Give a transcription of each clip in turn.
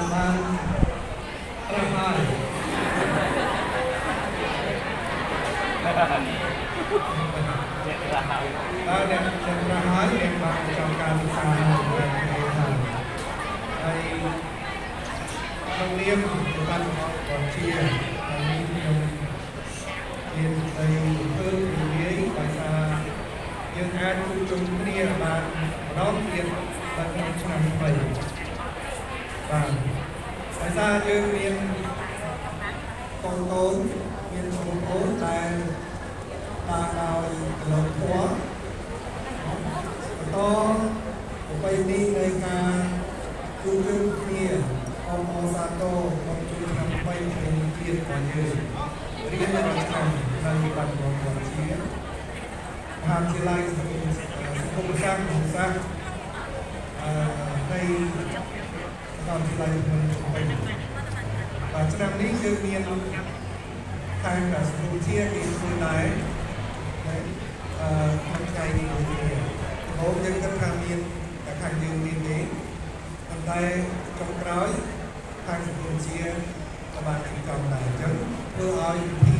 ដែលបានត្រាស់ហើយ អ្នកត្រាស់ហើយ តើអ្នកអ្នកត្រាស់ហើយអ្នកបានចប់ការសិក្សាហើយហើយហើយក្នុងនាមបានរបស់ជាហើយនេះខ្ញុំមានស្ដីរំភើបរីករាយដោយសារយើងអាចជួបជុំគ្នាបានម្ដងទៀតនៅក្នុងឆ្នាំថ្មីបាទដោយសារយើងមានកូនកូនមានបងប្អូនដែលតាមដោយកន្លងធម៌បន្តប្រពៃណីនៃការជួបជុំគ្នាអមអសាទរក្នុងជួរឆ្នាំថ្មីនៃជាតិរបស់យើងរៀងរាល់ឆ្នាំនៅបាត់ដំបងជាមហាវិទ្យាល័យសង្គមសាស្ត្រសាស្ត្រអឺនៃសាកលវិទ្យាល័យភ្នំពេញបាទឆ្នាំនេះយើងមានខាងសង្គមជាគេធ្វើដែរអឺក្នុងថ្ងៃនេះដូចគ្នាអូយើងគិតថាមានតែខាងយើងមានទេប៉ុន្តែចុងក្រោយខាងសង្គមជាក៏បានរៀបចំដែរអញ្ចឹងធ្វើឲ្យពិធី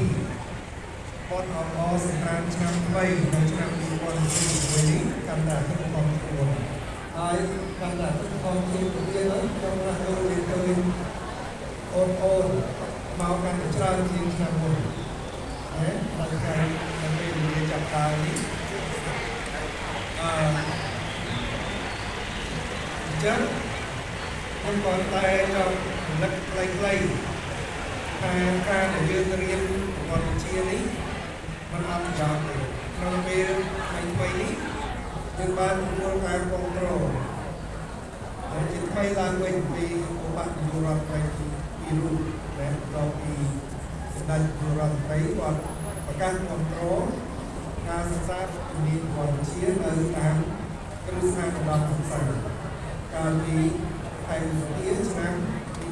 បន់អបអរសង្ក្រាន្តឆ្នាំថ្មីនៅឆ្នាំ2021នេះកាន់តែធំធំជាងមុនហើយកាន់តែធំធំជាងទៅទៀតហើយខ្ញុំរស់នៅយើងឃើញអូនអូនមកកាន់តែច្រើនជាងឆ្នាំមុនណាដល់ថ្ងៃនៅពេលវេលាចាប់ដើមនេះអឺអញ្ចឹងខ្ញុំក៏តែចង់រំលឹកខ្លីៗថាការដែលយើងរៀនប្រវត្តិវិទ្យានេះมันអត់ប្រយោជន៍ទេក្នុងពេលថ្មីថ្មីនេះយើងបានទទួលការគ្រប់គ្រងដែលជាថ្មីឡើងវិញពីឧបនាយករដ្ឋមន្ត្រីពីររូបដែលបន្ទាប់ពីសម្ដេចនាយករដ្ឋមន្ត្រីគាត់ប្រកាសគ្រប់គ្រងការសិក្សាជំនាញប្រវត្តិវិទ្យានៅតាមគ្រឹះស្ថានឧត្តមសិក្សាកាលពីខែឧសភាឆ្នាំ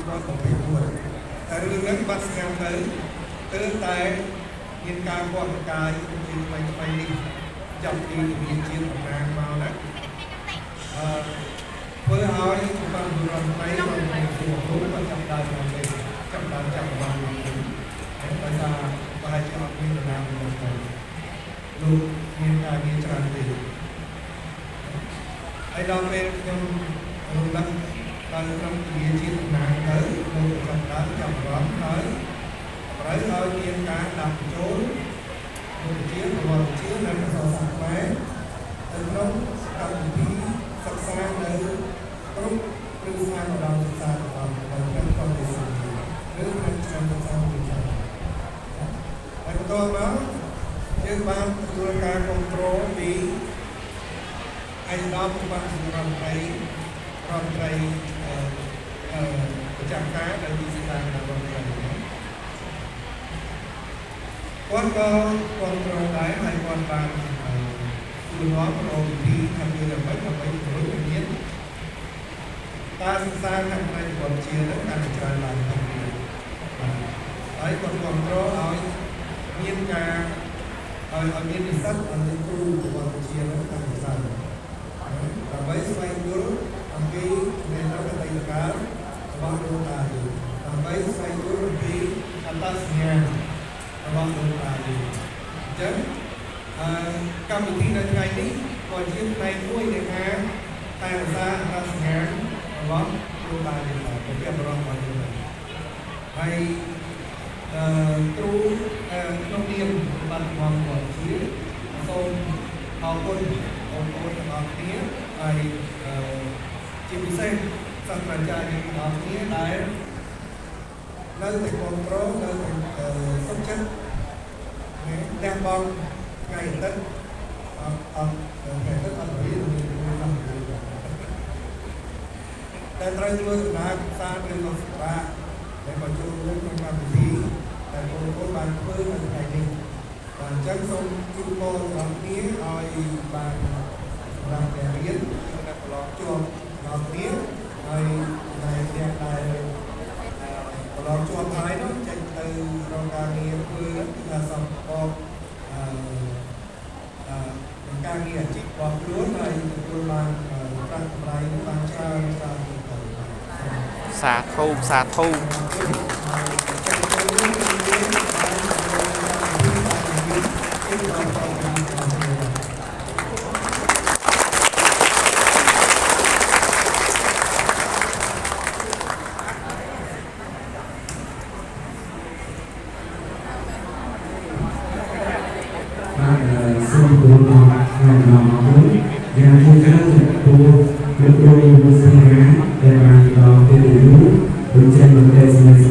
2024តែរឿងហ្នឹងបាត់ស្ងាត់ទៅទើបតែមានការគាស់កាយជាថ្មីថ្មីនេះចាប់ពីវិញ្ញាជាតិតំណាងមកណាអឺធ្វើឲ្យបានរដ្ឋមន្ត្រីរដ្ឋមន្ត្រីគ្រូក៏ចាប់ដើមមកវិញចាប់ដើមចាប់បានមកវិញហើយដោយសារប្រហែលជាអត់មានតំណាងមកទៅលោកមានការងារច្រើនទេហើយដល់ពេលខ្ញុំរំលឹកដល់ក្នុងវិញ្ញាជាតិតំណាងទៅលោកចាប់ដើមចាប់អារម្មណ៍ហើយត្រូវឲ្យមានការដាក់បញ្ចូលមុខវិជ្ជាប្រវត្តិវិទ្យានិងអក្សរសាស្ត្រខ្មែរទៅក្នុងកម្មវិធីសិក្សានៅគ្រប់គ្រឹះស្ថានឧត្តមសិក្សាទាំងអស់នៅក្នុងប្រទេសឬក្នុងឆ្នាំសិក្សាមួយឆ្នាំហើយបន្តមកយើងបានទទួលការគ្រប់គ្រងពីឯកឧត្តមឧបនាយករដ្ឋមន្ត្រីរដ្ឋមន្ត្រីអឺប្រចាំការនៅទីស្ថានរដ្ឋមន្ត្រីគាត់ក៏គ្រប់គ្រងដែរហើយគាត់បានជួយនាំរកវិធីធ្វើយ៉ាងម៉េចដើម្បីជំរុញឲ្យមានការសិក្សាខាងផ្នែកប្រវត្តិវិទ្យានឹងកាន់តែច្រើនឡើងថែមទៀតបាទហើយគាត់គ្រប់គ្រងឲ្យមានការឲ្យមាននិស្សិតឲ្យមានគ្រូប្រវត្តិវិទ្យានឹងកាន់តែច្រើនដើម្បីស្វែងយល់អំពីចំណេះដឹងអតីតកាលរបស់លោកតាយើងដើម្បីស្វែងយល់អំពីអត្តសញ្ញាណរបស់លោកតាយើងអញ្ចឹងអឺកម្មវិធីនៅថ្ងៃនេះក៏ជាផ្នែកមួយនៃការថែរក្សាអត្តសញ្ញាណរបស់លោកតាយើងដែរជាបរិបទរបស់យើងដែរហើយអឺគ្រូក្នុងនាមបាត់បងប្អូនជាសូមអរគុណបងប្អូនទាំងអស់គ្នាហើយជាពិសេសសាស្ត្រាចារ្យយើងទាំងអស់គ្នាដែលនៅតែគ្រប់គ្រងនៅតែសុខចិត្តលះបង់ថ្ងៃអាទិត្យអត់អត់ថ្ងៃអាទិត្យអត់រៀនមានតាមរៀនតែត្រូវធ្វើដំណើរកម្សាន្តឬក៏សម្រាកដែលមកចូលរួមក្នុងកម្មវិធីដែលបងប្អូនបានធ្វើនៅថ្ងៃនេះបាទអញ្ចឹងសូមជូនពរដល់គ្នាឲ្យបានសម្រាប់អ្នករៀននិងប្រឡងជាប់ដល់គ្នាហើយដែលអ្នកដែលប្រឡងជាប់ហើយនោះចេញទៅរកការងារធ្វើគឺថាសំបកអឺការងារអាជីពរបស់ខ្លួនហើយទទួលបានប្រាក់កម្រៃបានច្រើនច្រើនទៅ សាធុសាធុ បាទសូមគោរពថ្លែងអំណរគុណយ៉ាងជាច្រើនចំពោះលោកគ្រូមុសហាដែលបានដល់កិត្តិយសបញ្ចេញមតិស្នេហ៍